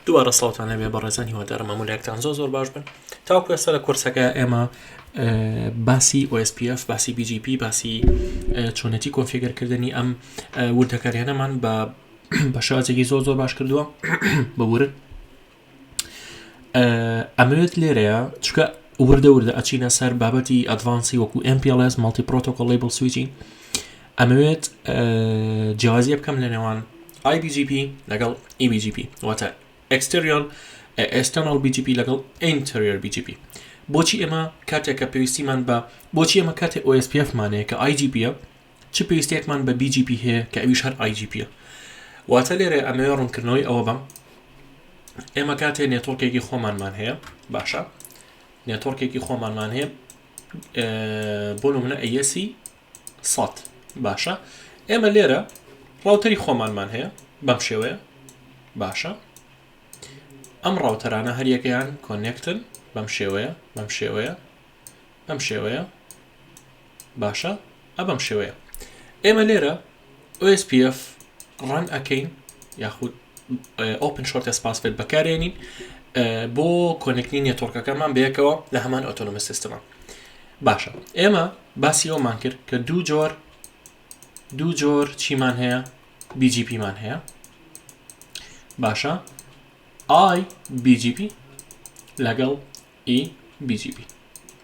دووبارە سڵاوتان لێبێ بەڕێزان هیوادارم هەموو لایەکتان زۆر زۆر باش بن تاوەکو ئێستا لە کۆرسەکە ئێمە باسی OSPF باسی BGP باسی چۆنێتی configure کردنی ئەم وردەکاریانەمان بە بە شێوازێکی زۆر زۆر باش کردووە ببورن ئەمەوێت لێرەیە چکە وردە وردە ئەچینە سەر بابەتی advanced ی وەکو MPLS Multi Protocol Label Switching ئەمەوێت جیاوازیە بکەم لە نێوان IBGP لەگەڵ EBGP واتە Exterior External BGP لەگەڵ Interior BGP بۆچی ئێمە کاتێک کە پێویستیمان بە بۆچی ئێمە کاتێک OSPF مانەیە کە IGP ە چ پێویستێکمان بە BGP هەیە کە ئەویش هەر IGP ە واتە لێرە ئەمەوێ ڕوونکردنەوەی ئەوە بەم ئێمە کاتێ network ێکی خۆمانمان هەیە باشە network ێکی خۆمانمان هەیە بۆ نمونە AS ی سەد باشە ئێمە لێرە router ی خۆمانمان هەیە بەم شێوەیە باشە ئەم router انە هەریەکەیان connect ن بەم شێوەیە بەم شێوەیە بەم شێوەیە باشە ئە بەم شێوەیە ئێمە لێرە OSPF run ئەکەین یاخود Open Shortest Path First بەکارێنین بۆ connect ی network ەکەمان بەیەکەوە لە هەمان autonomous system ە باشە ئێمە باسی ئەومان کرد کە دوو جۆر دوو جۆر چیمان هەیە BGP مان هەیە باشە IBGP لەگەڵ EBGP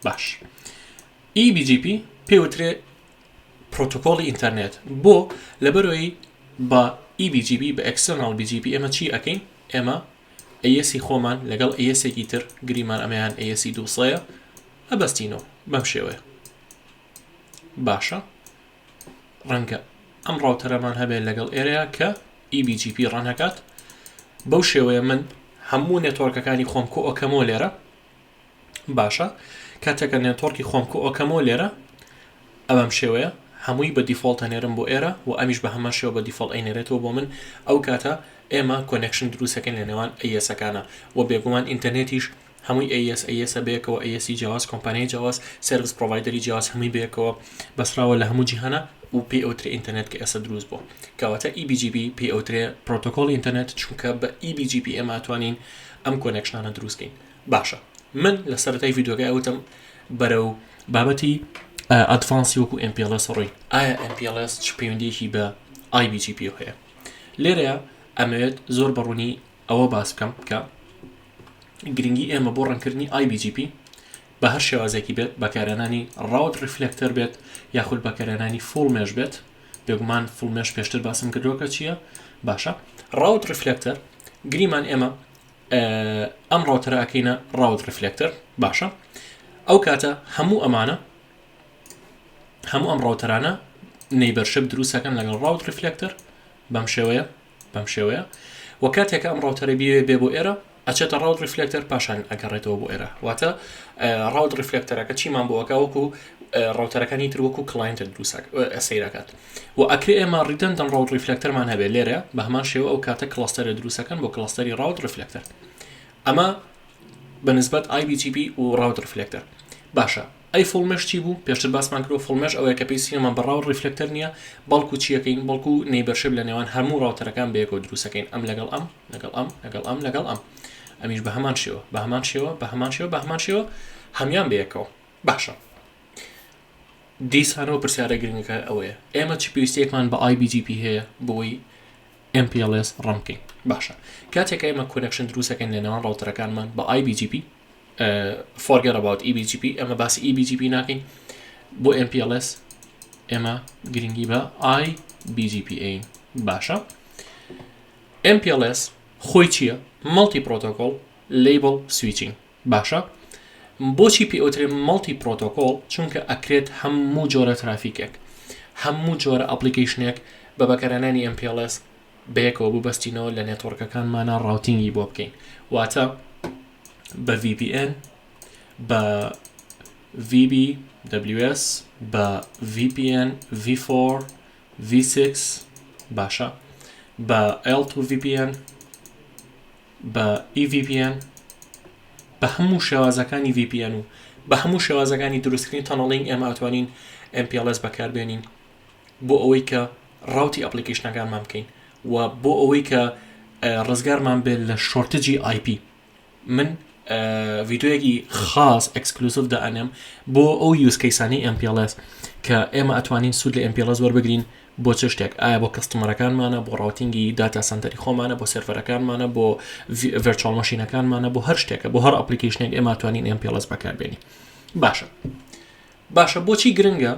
باش EBGP پێوترێ پرۆتۆکۆڵی ئینتەرنێت بۆ لەبەرەوەی بە EBGP بە External BGP ئێمە چی ئەەکەین ئێمە AS ی خۆمان لەگەڵ AS ێکی تر گریمان ئەمەیان AS ی دووسەیە ئەبەستینەوە بەم شێوەیە باشە ڕەنگە ئەم router ەمان هەبێت لەگەڵ ئێرەیە کە EBGP run ئەکات بەو شێوەیە من هەموو network ەکانی خۆم کۆ ئەکەمەوە لێرە باشە کاتێکە network ی خۆم کۆ ئەکەمەوە لێرە ئەبەم شێوەیە هەمووی بە default ئەنێرم بۆ ئێرە و ئەمیش بە هەمان شێوە بە default ئەینێرێتەوە بۆ من ئەو کاتە ئێمە connection دروستەکەین لە نێوان AS ەکانە و بێگومان ئینتەرنێتیش هەمووی AS AS ە بەیەکەوە AS ی جیاواز کۆمپانیای جیاواز service provider ی جیاواز هەمووی بەیەکەوە بەسراوە لە هەموو جیهانە و پێی ئەوترێ ئینتەرنێت کە ئێستا دروست بووە کەواتە EBGP پێی ئەوترێ پرۆتۆکۆلی ئینتەرنێت چونکە بە EBGP ئێمە ئەتوانین ئەم connection انە دروست کەین باشە من لە سەرەتای ڤیدیۆکە وتم بەرەو بابەتی advanced ی وەکو MPLS ڕۆین ئایا MPLS چ پەیوەندیەکی بە IBGP هەیە لێرەیە ئەمەوێت زۆر بەڕوونی ئەوە باس بکەم کە گرنگی ئێمە بۆ run کردنی IBGP بە هەر شێوازێکی بێت بەکارهێنانی route reflector بێت یاخود بەکارهێنانی full mesh بێت بێگومان full mesh پێشتر باسم کردووە کە چییە باشە route reflector گریمان ئێمە ئەم router ە ئەکەینە route reflector باشە ئەو کاتە هەموو ئەمانە هەموو ئەم router انە neighborship دروستەکەن لەگەڵ route reflector بەم شێوەیە بەم شێوەیە و کاتێک ئەم router ە بیەوێ بێ بۆ ئێرە ئەچێتە route reflector پاشان ئەگەڕێتەوە بۆ ئێرە واتە route reflector ەکە چیمان بۆ ئەکا وەکو router ەکانی تر وەکو client دروست سەیرەکات و ئەکرێ ئێمە redundant route reflector مان هەبێت لێرە بە هەمان شێوە ئەو کاتە cluster ە دروستەکەن بۆ cluster ی route reflector ئەمە بە نسبەت IBGP و route reflector باشە ئەی full mesh چی بوو؟ پێشتر باسمان کردووە full mesh ئەوەیە کە پێویستیمان بە route reflector نییە بەڵکو چیەکەین بەڵکو neighborship لە نێوان هەموو router ەکان بەیەکەوە دروستەکەین ئەم لەگەڵ ئەم لەگەڵ ئەم لەگەڵ ئەم لەگەڵ ئەم ئەمیش بە هەمان شێوە بە هەمان شێوە بە هەمان شێوە بە هەمان شێوە هەمان بەیەکەوە باشە دیسانەوە پرسیارە گرنگەکە ئەوەیە ئێمە چ پێویستیەکمان بە IBGP هەیە بۆی MPLS run بکەین باشە کاتێک ئێمە connection دروستەکەین لە نێوان router ەکانمان بە IBGP forget about EBGP ئەمە باسی EBGP ناکەین بۆ MPLS ئێمە گرنگی بە IBGP ئەین باشە MPLS خۆی چییە Multi Protocol Label Switching باشە بۆچی پێ ئەوترێ Multi Protocol چونکە ئەکرێت هەموو جۆرە ترافیکێک هەموو جۆرە application ێک بە بەکارهێنانی MPLS بەیەکەوە ببەستینەوە لە network ەکانمانە routing ی بۆ بکەین واتە بە VPN بە VBWS بە VPN V4 V6 باشە بە L2 VPN بە EVPN بە هەموو شێوازەکانی VPN و بە هەموو شێوازەکانی دروستکردنی tunneling ئێمە ئەتوانین MPLS بەکاربێنین بۆ ئەوەی کە route ی application ەکانمان بکەین و بۆ ئەوەی کە ڕزگارمان بێت لە shortage ی IP من ڤیدیۆیەکی خاص exclusive دائەنێم بۆ ئەو use case انی MPLS کە ئێمە ئەتوانین سوود لە MPLS وەربگرین بۆ چ شتێک ئایا بۆ customer ەکانمانە بۆ routing ی data center ی خۆمانە بۆ سێرڤەرەکانمانە بۆ virtual machine ەکانمانە بۆ هەر شتێکە بۆ هەر application ێک ئێمە توانین MPLS بەکاربێنین باشە باشە بۆچی گرنگە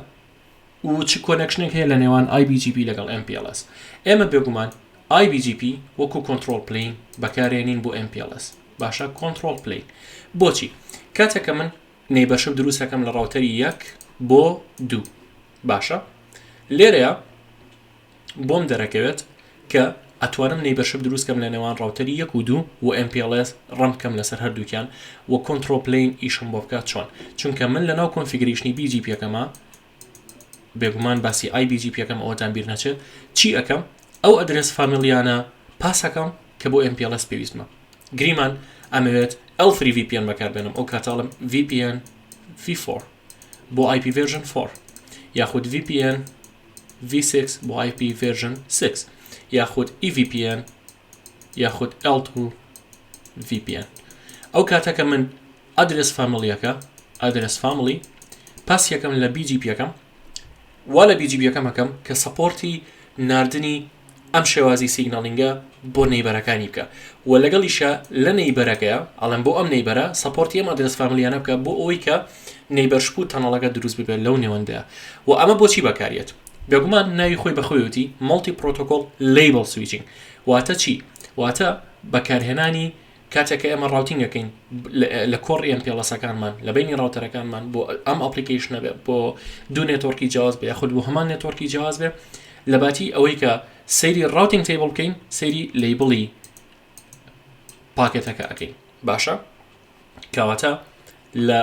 و چ connection ێک هەیە لە نێوان IBGP لەگەڵ MPLS؟ ئێمە بێگومان IBGP وەکو control plane بەکارێنین بۆ MPLS باشە control plane بۆچی؟ کاتێک کە من neighborship دروست ئەکەم لە router ی یەک بۆ دوو باشە لێرەیە بۆم دەرەکەوێت کە ئەتوانم neighborship دروست کەم لە نێوان router ی یەک و دوو و MPLS run بکەم لەسەر هەردووکیان و control plane ئیشم بۆ بکات چۆن چونکە من لەناو configuration ی BGP ەکەما بێگومان باسی IBGP ەکەم ئەوەتان بیر نەچێت چی ئەەکەم ئەو address family یانە pass ئەکەم کە بۆ MPLS پێویستمە گریمان ئەمەوێت L3 VPN بەکاربێنم ئەو کاتاڵم VPN V4 بۆ IP version 4 یاخود VPN V6 بۆ IP version 6 یاخود EVPN یاخود L2 VPN ئەو کاتە کە من address family ەکە address family pass یەکەم لە BGP ەکەم وا لە BGP ەکەم ئەکەم کە support ی ناردنی ئەم شێوازی signaling ە بۆ neighbor ەکانی بکە و لەگەڵیشە لە neighbor ەکەیە ئەڵێم بۆ ئەم neighbor ە support ی ئەم address family یانە بکە بۆ ئەوەی کە neighborship و tunnel ەکە دروست ببێت لەو نێوەندەیە و ئەمە بۆچی بەکاریێت بێگومان ناوی خۆی بەخۆیەتی multi protocol label switching واتە چی واتە بەکارهێنانی کاتێک کە ئێمە routing ئەکەین لە core MPLS ەکانمان لە بینی router ەکانمان بۆ ئەم application ە بێ بۆ دوو network ی جیاواز بێ یاخود بۆ هەمان network ی جیاواز بێ لە باتی ئەوەی کە سەیری routing table بکەین سەیری label ی packet ەکە ئەەکەین باشە کەواتە لە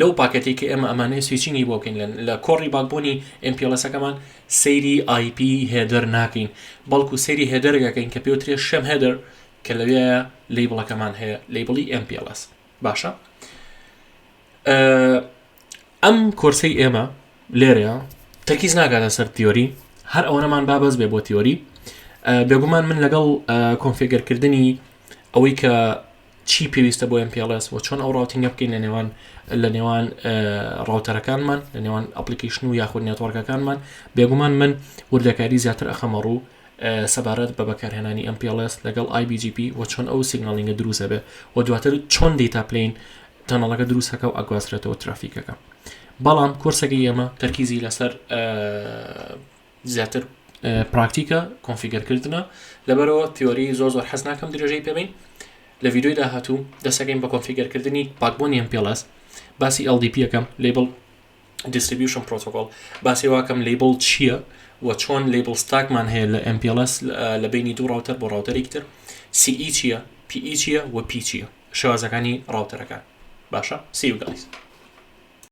لەو packet ی کە ئێمە ئەمانەیە switching ی بۆ بکەین لە core ی backbone ی MPLS ەکەمان سەیری IP header ناکەین بەڵکو سەیری header ەکەین کە پێوترێ shim header کە لەوێ label ەکەمان هەیە label ی MPLS باشە ئەم کۆرسەی ئێمە لێرەیە تەرکیز ناکاتە سەر theory هەر ئەوەنەمان با بەس بێ بۆ theory بێگومان من لەگەڵ configure کردنی ئەوەی کە چی پێویستە بۆ MPLS و چۆن ئەو routing ە بکەین لە نێوان لە نێوان router ەکانمان لە نێوان application و یاخود network ەکانمان بێگومان من وردەکاری زیاتر ئەخەمە ڕوو سەبارەت بە بەکارهێنانی MPLS لەگەڵ IBGP و چۆن ئەو signaling ە دروست ئەبێ و دواتر چۆن data plane tunnel ەکە دروستەکە و ئەگوازرێتەوە ترافیکەکە بەڵام کۆرسەکەی ئێمە تەرکیزی لەسەر زیاتر پراکتیکە configure کردنە لەبەرەوە theory زۆر زۆر حەز ناکەم درێژەی پێبین لە ڤیدیۆی داهاتوو دەسەکەین بە configure کردنی backbone ی MPLS باسی LDP ەکەم label Distribution Protocol باسی واکەم label چییە و چۆن label stack مان هەیە لە MPLS لە بینی دوو router بۆ router ێکی تر CE چییە PE چییە و P چییە شێوازەکانی router ەکان باشە see you guys.